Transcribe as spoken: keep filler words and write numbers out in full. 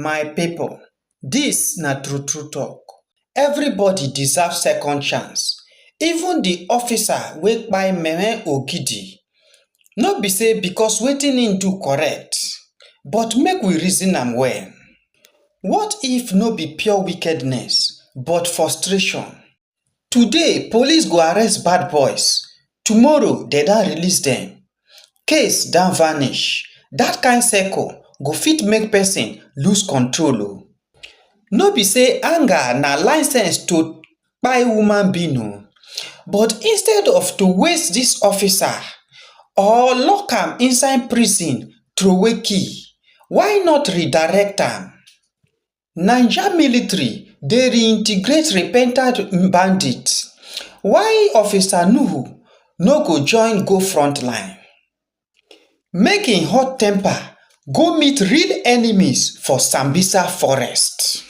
My people, this na true true talk. Everybody deserve second chance. Even the officer wey kpai Meme Ogidi. No be say because wetin him do correct, but make we reason am well. What if no be pure wickedness, but frustration? Today, police go arrest bad boys. Tomorrow, they don release them. Case don vanish. That kind circle go fit make person lose control o. No be say anger na license to kpai human being o. But instead of to waste this officer or lock am inside prison, throway key, why not redirect am? Naija military dey reintegrate repentant bandits. Why Officer Nuhu no go join go front line? Make him hot temper go meet real enemies for Sambisa forest.